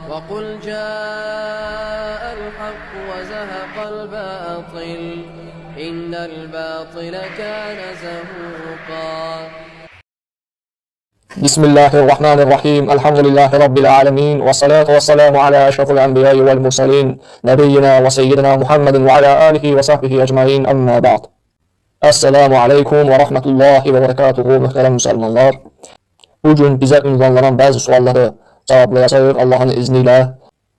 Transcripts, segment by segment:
وقل جاء الحق وزهق الباطل إن الباطل كان زهوقا. بسم الله الرحمن الرحيم. الحمد لله رب العالمين، والصلاة والسلام على أشرف الأنبياء والمرسلين، نبينا وسيدنا محمد وعلى آله وصحبه أجمعين. أما بعد. Esselamu Aleyküm ve Rahmetullahi ve Berekatuhu muhterem Müslümanlar. Bugün bize ünvanlanan bazı sualları cevaplayacağız Allah'ın izniyle.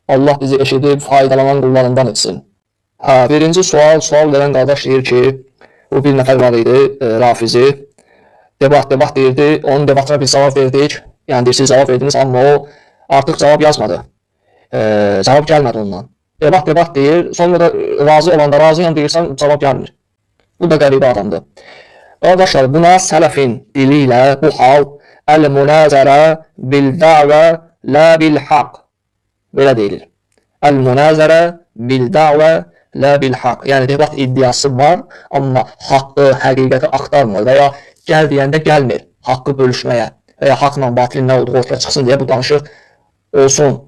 Allah bizi eşidip faydalanan kullarından etsin. Ha, birinci sual, sual veren kardeş deyir ki, bu bir nəfər var idi, Rafizi. Debat, debat deyirdi, onun debatına biz cavab verdik. Yəni deyir, siz cavab verdiniz, amma o artıq cavab yazmadı. Cavab gəlmədi ondan. Debat, debat deyir, sonra da razı olanda razıyam deyirsən, cavab gəlmir. Bu da qəribə adamdır. Qardaşlar, buna sələfin dili ilə bu hal əl-münazərə bil-dəvə la bil-haqq. Belə deyilir. Əl-münazərə bil-dəvə la bil-haqq. Yəni debat iddiası var, amma haqqı, həqiqəti axtarmır və ya gəl deyəndə gəlmir haqqı bölüşməyə və ya haqla batilin nə olduğu ortaya çıxsın deyə bu danışıq olsun,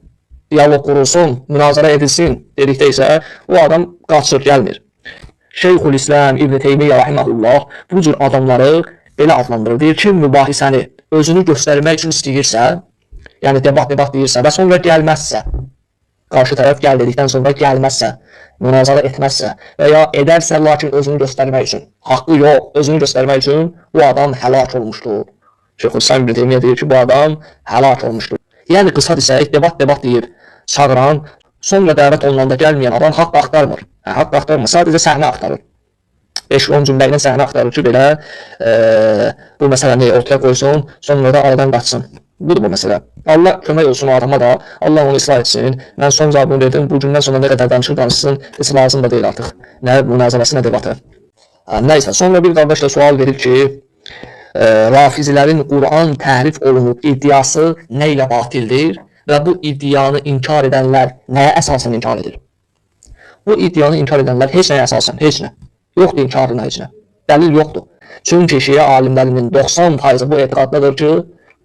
diyaloq qurulsun, münazərə edilsin dedikdə isə o adam qaçır, gəlmir. Şeyxülislam İbn Teymiyyə rahimehullah bu cür adamları belə adlandırır. Deyir ki, mübahisəni özünü göstərmək üçün istəyirsə, yəni debat debat deyirsə və sonra gəlməzsə, qarşı tərəf gəl dedikdən sonra gəlməzsə, münazara etməzsə və ya edərsə lakin özünü göstərmək üçün, haqqı yox, özünü göstərmək üçün bu adam həlak olmuşdur. Şeyxülislam İbn Teymiyyə deyir ki, bu adam həlak olmuşdur. Yəni qısa desək, debat debat deyib çağıran, sonra dəvət olunanda gəlməyən adam haqq axtarmır. Hə, haqq axtarmır, sadəcə səhnə axtarır. 5-10 cümlə ilə səhnə axtarır ki, belə bu məsələni ortaya qoysun, sonra da aradan qaçsın. Budur bu məsələ. Allah kömək olsun o adama da, Allah onu islah etsin. Mən son cavabını verdim, bu gündən sonra nə qədər danışır danışsın, heç lazım da deyil artıq. Nə münazarəsi, nə debatı. Hə, nəysə, sonra bir qardaş da sual verir ki, Rafizilərin Quran təhrif olunub iddiası nə ilə batildir və bu iddianı inkar edənlər nəyə əsasən inkar edir? Bu iddianı inkar edənlər heç nəyə əsasən, heç nə. Yoxdur inkarına heç nə. Dəlil yoxdur. Çünki şiə alimlərinin 90% bu etiqaddadır ki,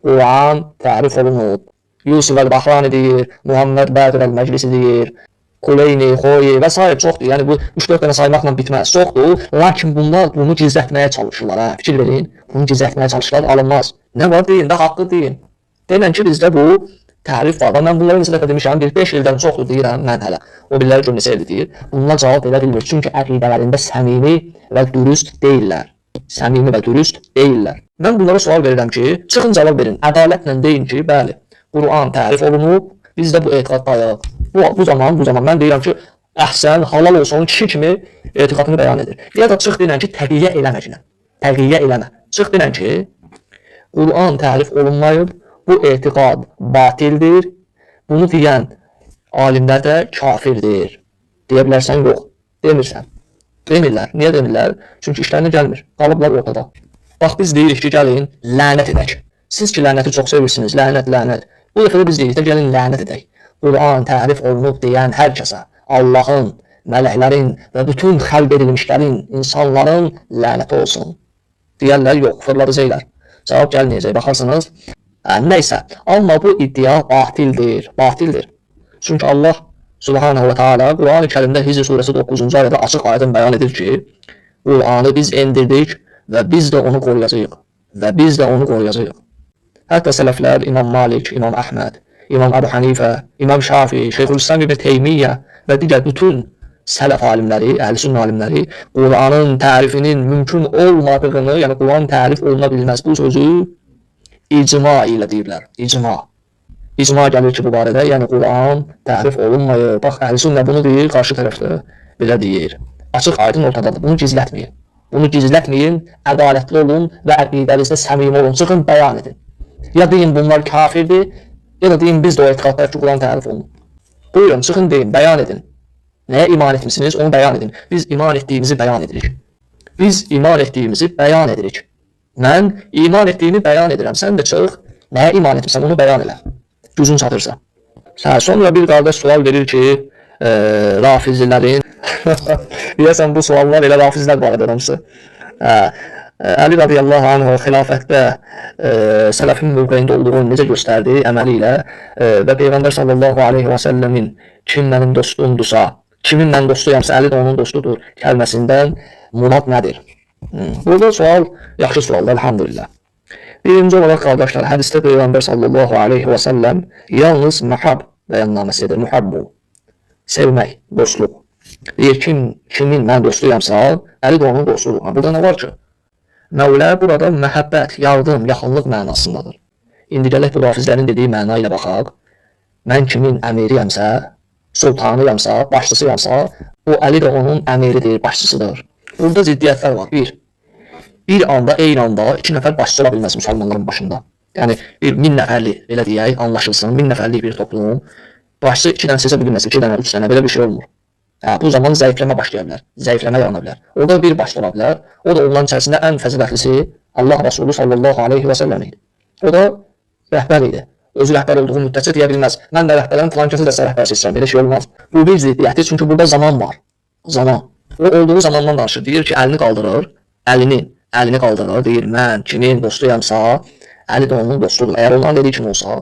Quran təhrif olunub. Yusuf əl-Bahrani deyir, Muhammed Baqir əl-Məclisi deyir, Kuleyni, Xoyi və s. çoxdur. Yəni bu 3-4 dənə saymaqla bitməz. Çoxdur. Lakin bunlar bunu gizlətməyə çalışırlar. Hə, fikir verin. Bunu gizlətməyə çalışırlar, alınmaz. Nə var deyin də, haqqı deyin. Denən ki, bizdə bu tərif var. Və mən bunları neçə dəfə demişəm, bir 5 ildən çoxdur deyirəm mən hələ. O biriləri gör neçə ildir deyir. Bunlar cavab verə bilmir. Çünki əqidələrində səmimi və dürüst deyillər. Səmimi və dürüst deyillər. Mən bunlara sual verirəm ki, çıxın cavab verin. Ədalətlə deyin ki, bəli, Quran tərif olunub, biz də bu etiqaddayıq. Bu zaman mən deyirəm ki, əhsən, halal olsun, kişi kimi etiqadını bəyan edir. Ya da çıx deyirəm ki, təqiyyə eləmə. Təqiyyə eləmə. Çıx deyirəm ki, Quran tərif olunmayıb, bu etiqad batildir. Bunu deyən alimlər də kafirdir. Deyə bilərsən, yox. Demirsən. Demirlər. Niyə demirlər? Çünki işlərinə gəlmir. Qalıblar ortada. Bax, biz deyirik ki, gəlin, lənət edək. Siz ki, lənəti çox sevirsiniz. Lənət, lənət. Bu dəfə də biz deyirik də, gəlin, lənət edək. Quran tərif olunub deyən hər kəsə, Allahın, mələklərin və bütün xəlq edilmişlərin, insanların lənəti olsun. Deyərlər, yox, fırladacaqlar. Cavab gəlməyəcək, baxarsınız. Hə, nəysə, amma bu iddia batildir, batildir. Çünki Allah Subhanahu ve Teala Quran-ı Kərimdə Hicr surəsi 9-cu ayədə açıq aydın bəyan edir ki, Qur'anı biz endirdik və biz də onu qoruyacağıq. Və biz də onu qoruyacağıq. Hətta sələflər İmam Malik, İmam Əhməd, İmam Əbu Hanifə, İmam Şafii, Şeyxülislam İbn Teymiyyə və digər bütün sələf alimləri, əhl-i sünnə alimləri Qur'anın tərifinin mümkün olmadığını, yəni Quran tərif oluna bilməz bu sözü icma ilə deyiblər. İcma. İcma gəlir ki, bu barədə, yəni Quran tərif olunmayır. Bax, əhl-i sünnə bunu deyir, qarşı tərəfdə belə deyir. Açıq aydın ortadadır. Bunu gizlətməyin. Bunu gizlətməyin, ədalətli olun və əqidənizdə səmimi olun. Çıxın, bəyan edin. Ya deyin bunlar kafirdir, ya da deyin biz də o etiqaddayıq ki, Quran tərif olunur. Buyurun, çıxın deyin, bəyan edin. Nəyə iman etmisiniz, onu bəyan edin. Biz iman etdiyimizi bəyan edirik. Biz iman etdiyimizi bəyan edirik. Mən iman etdiyimi bəyan edirəm. Sən də çıx, nəyə iman etmisən, onu bəyan elə. Gücün çatırsa. Hə, sonra bir qardaş sual verir ki, rafizilərin deyəsən bu suallar elə rafizlər barədə hamısı. Hə, Əli radiyallahu anh xilafətdə sələfin mövqeyində olduğunu necə göstərdi əməli ilə və Peyğəmbər sallallahu aleyhi və səlləmin kim mənim dostumdursa, kimin mən dostuyamsa, Əli də onun dostudur kəlməsindən murad nədir? Burada sual yaxşı sualdır, elhamdülillah. Birinci olaraq qardaşlar, hədisdə Peyğəmbər sallallahu aleyhi və səlləm yalnız məhab bəyannaməsi edir. Muhabbu, sevmək, dostluq. Deyir, kimin mən dostuyamsa, Əli də onun dostudur. Burada nə var ki? Məvlə burada məhəbbət, yardım, yaxınlıq mənasındadır. İndi gələk bu rafizlərin dediyi məna ilə baxaq. Mən kimin əmiriyəmsə, sultanıyamsa, başçısıyamsa, o Əli də onun əmiridir, başçısıdır. Burada ziddiyyətlər var. Bir anda, eyni anda iki nəfər başçı ola bilməz müsəlmanların başında. Yəni bir 1000 nəfərlik, belə deyək, anlaşılsın, 1000 nəfərlik bir toplum başçı iki dənə seçə bilməz, iki dənə, üç dənə, belə bir şey olmur. Hə, bu zaman zəifləmə başlaya bilər, zəifləmə yarana bilər. Orada bir başçı ola bilər, o da onların içərisində ən fəzilətlisi Allah Resulü sallallahu aleyhi və səlləm idi. O da rəhbər idi. Özü rəhbər olduğu müddətcə deyə bilməz. Mən də rəhbərəm, filan kəsi də sən rəhbər seçirəm. Belə şey olmaz. Bu bir ziddiyyətdir, çünki burada zaman var. Zaman. O olduğu zamandan danışır. Deyir ki, əlini qaldırır, əlini qaldırır, deyir, mən kimin dostuyamsa, Əli də onun dostudur. Əgər onların dediyi kimi olsa,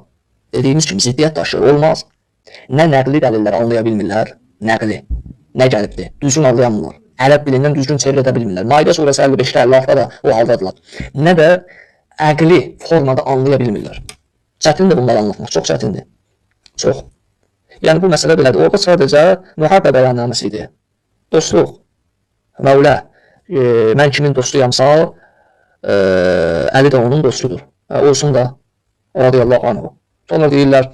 dediyimiz kimi ziddiyyət daşır, olmaz. Nə nəqli dəlilləri anlaya bilmirlər, nəqli, nə gəlibdir, düzgün anlayamırlar. Ərəb dilindən düzgün çevir edə bilmirlər. Maidə surəsi 55-də, 56-da da o haldadırlar. Nə də əqli formada anlaya bilmirlər. Çətindir bunları anlatmaq, çox çətindir. Çox. Yəni bu məsələ belədir. Orada sadəcə mühabbə bəyannaməsi idi. Dostluq, məvlə, mən kimin dostuyamsa, Əli də onun dostudur. Olsun da, radiyallahu anhu. Sonra deyirlər,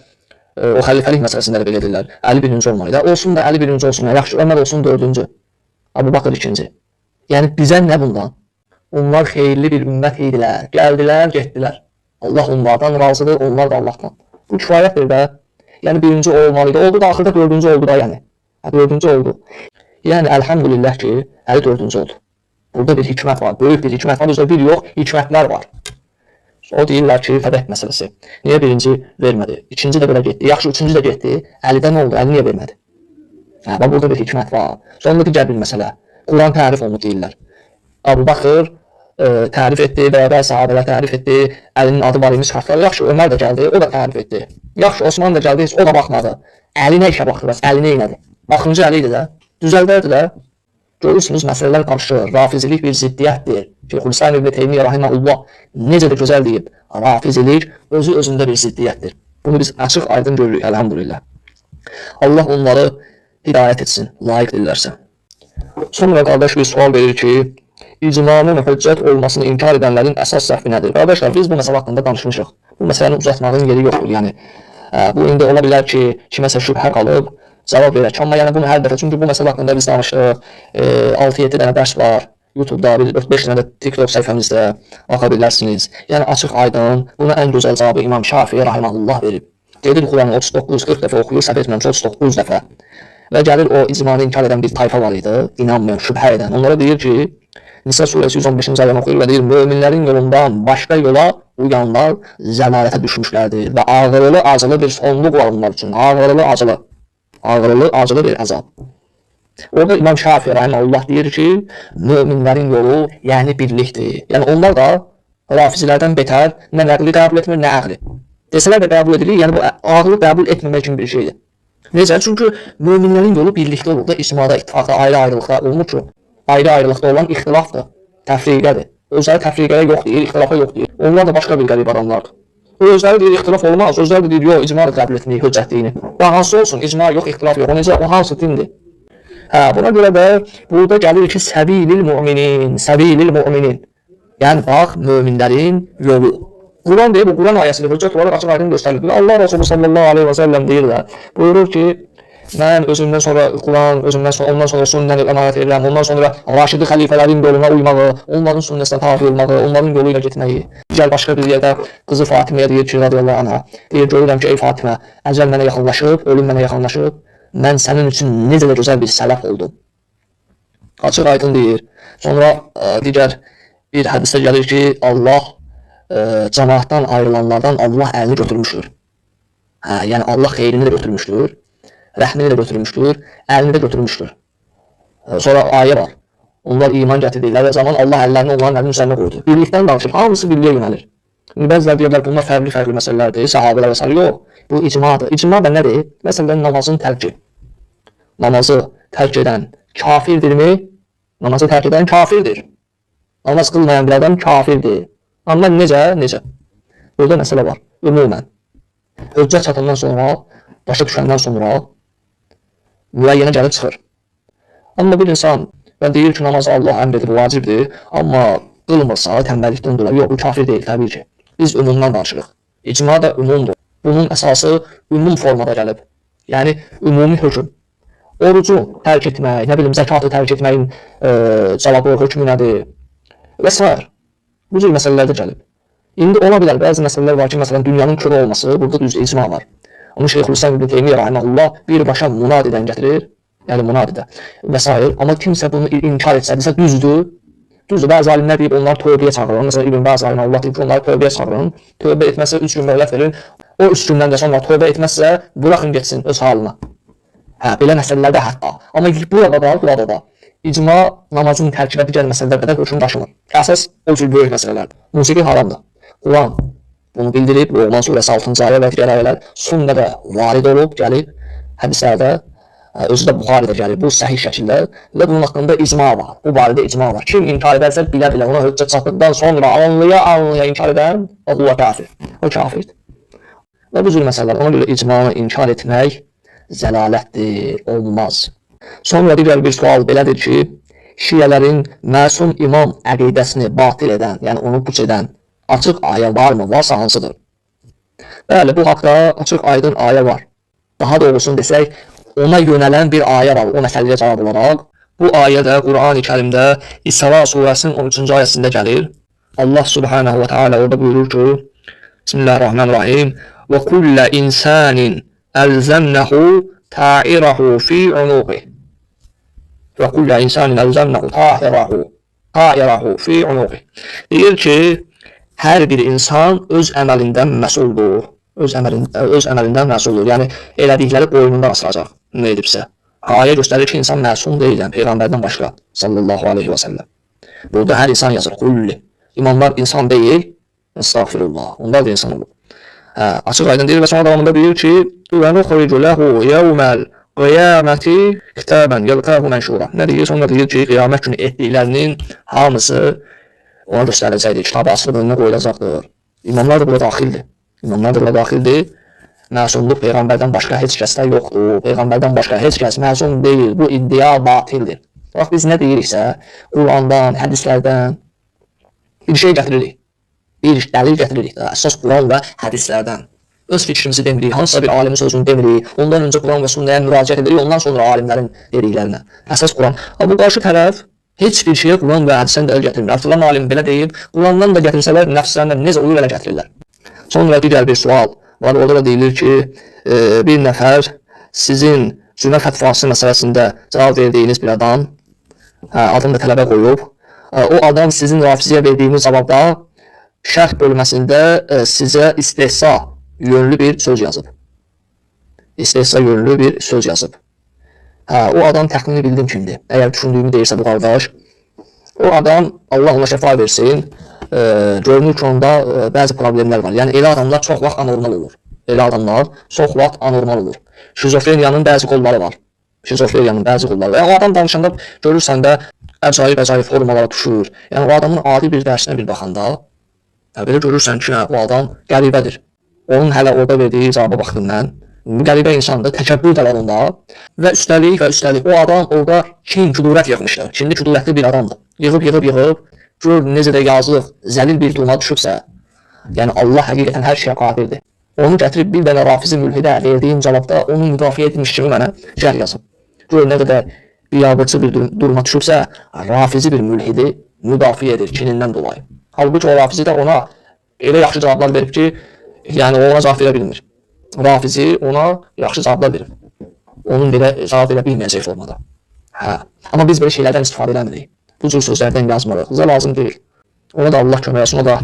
o xəlifəlik məsələsində də belə edirlər. Əli birinci olmalı. Olsun da Əli birinci olsun. Yaxşı, Ömər olsun dördüncü. Əbu Bakır ikinci. Yəni bizə nə bundan? Onlar xeyirli bir ümmət idilər. Gəldilər, getdilər. Allah onlardan razıdır, onlar da Allahdan. Bu kifayətdir də. Yəni birinci olmalıydı. Oldu da axırda dördüncü oldu da yəni. Hə, dördüncü oldu. Yəni əlhamdülillah ki, Əli dördüncü oldu. Burada bir hikmət var, böyük bir hikmət var. Özdə bir yox, hikmətlər var. O deyirlər ki, fədək məsələsi. Niyə birinci vermədi? İkinci də belə getdi. Yaxşı, üçüncü də getdi. Əlidə nə oldu? Əli niyə vermədi? Hə, bax, burada bir hikmət var. Sonra digər bir məsələ. Quran tərif olunub deyirlər. Əbu Bakır tərif etdi və bəzi sahabələr tərif etdi. Əlinin adı var imiş kartlar. Yaxşı, Ömər də gəldi, o da tərif etdi. Yaxşı, Osman da gəldi, heç o da baxmadı. Əli nə işə baxdı bəs? Əli nə elədi? Baxıncı Əli idi də. Düzəldərdi də. Görürsünüz, məsələlər qarışır. Rafizilik bir ziddiyyətdir. Şeyxülislam İbn Teymiyyə rahimehullah necə də gözəl deyib. Rafizilik özü özündə bir ziddiyyətdir. Bunu biz açıq aydın görürük, elhamdülillah. Allah onları hidayət etsin, layiqdirlərsə. Sonra qardaş bir sual verir ki, icmanın hüccət olmasını inkar edənlərin əsas səhvi nədir? Qardaşlar, biz bu məsələ haqqında danışmışıq. Bu məsələni uzatmağın yeri yoxdur. Yəni, bu indi ola bilər ki, kiməsə şübhə qalıb, cavab verək. Amma yəni bunu hər dəfə, çünki bu məsələ haqqında biz danışdıq. 6-7 dənə dərs var. YouTube'da, bir 4-5 dənə də TikTok səhifəmizdə baxa bilərsiniz. Yəni açıq aydın, buna ən gözəl cavabı İmam Şafii rahimehullah verib. Gedir Quranı 39-40 dəfə oxuyur, səhv etmirəmsə 39 dəfə. Və gəlir o icmanı inkar edən bir tayfa var idi, inanmayan, şübhə edən. Onlara deyir ki, Nisa surəsi 115-ci ayəni oxuyur və deyir, möminlərin yolundan başqa yola uyanlar zəlalətə düşmüşlərdir və ağrılı acılı bir sonluq var onlar üçün. Ağrılı acılı. Ağrılı acılı bir əzab. Orada İmam Şafii rahimehullah deyir ki, möminlərin yolu yəni birlikdir. Yəni onlar da rafizilərdən betər nə nəqli qəbul etmir, nə əqli. Desələr də qəbul edilir, yəni bu ağlı qəbul etməmək kimi bir şeydir. Necə? Çünki möminlərin yolu birlikdə olur da, icmada, ittifaqda, ayrı-ayrılıqda olmur ki. Ayrı-ayrılıqda olan ixtilafdır, təfriqədir. Özləri təfriqəyə yox deyir, ixtilafa yox deyir. Onlar da başqa bir qərib adamlardır. Özləri deyir, ixtilaf olmaz, özləri də deyir, yox, icma da qəbul etməyik hüccətliyini. O hansı olsun, icma yox, ixtilaf yox. O necə, o hansı dindir? Hə, buna görə də burada gəlir ki, səbilil müminin, səbilil müminin. Yəni, bax, möminlərin yolu. Quran deyir, bu Quran ayəsidir, hüccət olaraq açıq aydın göstərilir. Allah Resulü sallallahu aleyhi və səlləm deyir də, buyurur ki, mən özümdən sonra Quran, özümdən sonra, ondan sonra sünnəni əmanət edirəm, ondan sonra Raşidi xəlifələrin yoluna uymağı, onların sünnəsinə tabi olmağı, onların yolu ilə getməyi. Gəl başqa bir yerdə qızı Fatiməyə deyir ki, radiyallahu anha, deyir, görürəm ki, ey Fatimə, əcəl mənə yaxınlaşıb, ölüm mənə yaxınlaşıb, mən sənin üçün necə də gözəl bir sələf oldum. Açıq aydın deyir. Sonra digər bir hədisdə gəlir ki, Allah cəmaatdan ayrılanlardan Allah əlini götürmüşdür. Hə, yəni Allah xeyrini də götürmüşdür, rəhmini də götürmüşdür, əlini də götürmüşdür. Sonra ayə var. Onlar iman gətirdikləri zaman Allah əllərini onların əlinin üzərinə qoydu. Birlikdən danışır, hamısı birliyə yönəlir. İndi bəzilər deyirlər, bunlar fərqli-fərqli məsələlərdir, səhabələr və s. Yox, bu icmadır. İcma da nədir? Məsələn, namazın tərki. Namazı tərk edən kafirdirmi? Namazı tərk edən kafirdir. Namaz qılmayan bir adam kafirdir. Amma necə? Necə? Burada məsələ var. Ümumən. Hüccət çatandan sonra, başa düşəndən sonra müəyyənə gəlib çıxır. Amma bir insan, mən deyir ki, namazı Allah əmr edib, vacibdir, amma qılmırsa, tənbəllikdən dolayı, yox, bu kafir deyil, təbii ki. Biz ümumdan danışırıq. İcma da ümumdur. Bunun əsası ümum formada gəlib. Yəni, ümumi hökm. Orucu tərk etmək, nə bilim, zəkatı tərk etməyin cavabı, hökmü nədir və s. Bu cür məsələlərdə gəlib. İndi ola bilər, bəzi məsələlər var ki, məsələn, dünyanın kürə olması, burada düz icma var. Onu Şeyxülislam İbn Teymiyyə rahimehullah birbaşa munadidən gətirir, yəni munadidə və s. Amma kimsə bunu inkar etsə, desə düzdür. Düzdür, bəzi alimlər deyib onları tövbəyə çağırın. Məsələn, İbn Baz rahimehullah deyib ki, onları tövbəyə çağırın. Tövbə etməzsə 3 gün möhlət verin. O 3 gündən də sonra tövbə etməzsə, buraxın getsin öz halına. Hə, belə məsələlərdə hətta. Amma burada da icma namazın tərki və digər məsələlər qədər hökm daşımır. Əsas o cür böyük məsələlərdir. Musiqi haramdır. Quran bunu bildirib, Loğman surəsi 6-cı ayə və digər ayələr sünnədə varid olub, gəlib, hədislərdə, özü də Buxaridə gəlir, bu səhih şəkildə və bunun haqqında icma var. Bu barədə icma var. Kim inkar edərsə bilə-bilə ona hüccət çatdıqdan sonra anlaya-anlaya inkar edən, o kafir. O kafirdir. Və bu cür məsələlər, ona görə icmanı inkar etmək zəlalətdir, olmaz. Sonra digər bir sual belədir ki, şiələrin məsum imam əqidəsini batil edən, yəni onu puç edən açıq ayə varmı? Varsa hansıdır? Bəli, bu haqda açıq aydın ayə var. Daha doğrusunu desək, ona yönələn bir ayə var, o məsələyə cavab olaraq. Bu ayə də Qur'an-ı Kərimdə İsra surəsinin 13-cü ayəsində gəlir. Allah subhanahu və teala orada buyurur ki, Bismillahirrahmanirrahim. Və kullə insanin əlzəmnəhu ta'irahu fi unuqih. Və kullə insanin əlzəmnəhu ta'irahu fi unuqih. Deyir ki, hər bir insan öz əməlindən məsuldur. Öz əməlindən məsuldur. Yəni, elədikləri boynundan asılacaq, nə edibsə. Ayə göstərir ki, insan məsum deyil, yəni, Peyğəmbərdən başqa, sallallahu aleyhi və səlləm. Burada hər insan yazır, kulli. İmamlar insan deyil, estağfirullah, onlar da insan olur. Hə, açıq aydın deyir və sonra davamında deyir ki, və nuxricu lehu yevməl qiyaməti kitabən yəlqahu mənşura. Nə deyir? Sonra deyir ki, qiyamət günü etdiklərinin hamısı ona göstəriləcəkdir, kitabı asılıb önünə qoyulacaqdır. İmamlar da bura daxildir. İmamlar da bura daxildir. Məsumluq Peyğəmbərdən başqa heç kəsdə yoxdur. Peyğəmbərdən başqa heç kəs məsum deyil. Bu iddia batildir. Bax, biz nə deyiriksə, Qurandan, hədislərdən bir şey gətiririk. Bir dəlil gətiririk də, əsas Quran və hədislərdən. Öz fikrimizi demirik, hansısa bir alimin sözünü demirik. Ondan öncə Quran və sünnəyə müraciət edirik, ondan sonra alimlərin dediklərinə. Əsas Quran. Ha, bu qarşı tərəf heç bir şeyə Quran və hədisdən dəlil gətirmir. Filan alim belə deyib, Qurandan da gətirsələr, nəfslərindən necə uyur elə gətirirlər. Sonra digər bir sual var, orada da deyilir ki, bir nəfər sizin cümə fətvası məsələsində cavab verdiyiniz bir adam, adını da tələbə qoyub, o adam sizin rafiziyə verdiyiniz cavabda şərh bölməsində sizə istehza yönlü bir söz yazıb. İstehza yönlü bir söz yazıb. Hə, o adam təxmini bildim kimdir. Əgər düşündüyümü deyirsə bu qardaş, o adam, Allah ona şəfa versin, görünür ki, onda bəzi problemlər var. Yəni, elə adamlar çox vaxt anormal olur. Elə adamlar çox vaxt anormal olur. Şizofreniyanın bəzi qolları var. Şizofreniyanın bəzi qolları var. Yəni, o adam danışanda görürsən də əcaib-əcaib formalara düşür. Yəni, o adamın adi bir dərsinə bir baxanda, belə görürsən ki, hə, o adam qəribədir. Onun hələ orada verdiyi cavaba baxdım mən. Qəribə insandır, təkəbbür də var onda. Və üstəlik o adam orada kin, küdurət yığmışdı. Kinli, küdurətli bir adamdır. Yığıb, gör necə də yazıq, zəlil bir duruma düşübsə, yəni Allah həqiqətən hər şeyə qadirdir. Onu gətirib bir dənə rafizi mülhidə verdiyim cavabda onu müdafiə etmiş kimi mənə şərh yazıb. Gör nə qədər biabırçı bir duruma düşübsə, rafizi bir mülhidi müdafiə edir kinindən dolayı. Halbuki o rafizi də ona elə yaxşı cavablar verib ki, yəni o ona cavab verə bilmir. Rafizi ona yaxşı cavablar verib. Onun belə cavab verə bilməyəcək formada. Hə. Amma biz belə şeylərdən istifadə eləmirik. Bu cür sözlərdən yazmırıq. Bizə lazım deyil. Ona da Allah kömək olsun. O da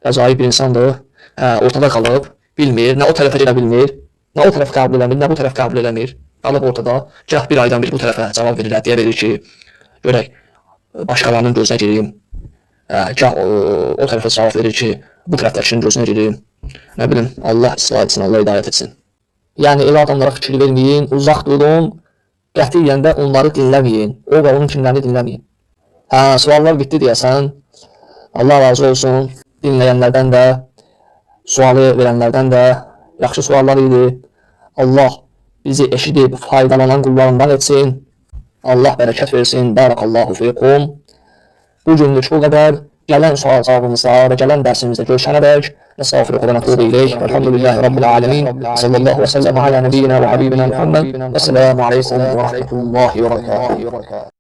əcaib bir insandır. Hə, ortada qalıb, bilmir, nə o tərəfə gedə bilmir, nə o tərəf qəbul eləmir, nə bu tərəf qəbul eləmir. Qalıb ortada. Gah bir aydan bir bu tərəfə cavab verir, rəddiyə verir ki, görək, başqalarının gözünə girim. Gah o tərəfə cavab verir ki, bu tərəfdəkinin gözünə girim. Nə bilim, Allah islah etsin, Allah hidayət etsin. Yəni elə adamlara fikir verməyin, uzaq durun, qətiyyən də onları dinləməyin. O və onun kimlərini dinləməyin. Hə, suallar bitdi deyəsən. Allah razı olsun dinləyənlərdən də, sualı verənlərdən də yaxşı suallar idi. Allah bizi eşidib faydalanan qullarından etsin. Allah bərəkət versin. Barakallahu fikum. Bugünlük bu qədər. Gələn sual cavabımızda və gələn dərsimizdə görüşənədək nəstəğfiruhu və nətubu ileyh. Velhamdülillahi Rabbil alemin. Sallallahu və səlləm alə nəbiyyina və habibina Muhammed. Vəsselamu aleykum və rəhmətullahi və bərəkatuhu.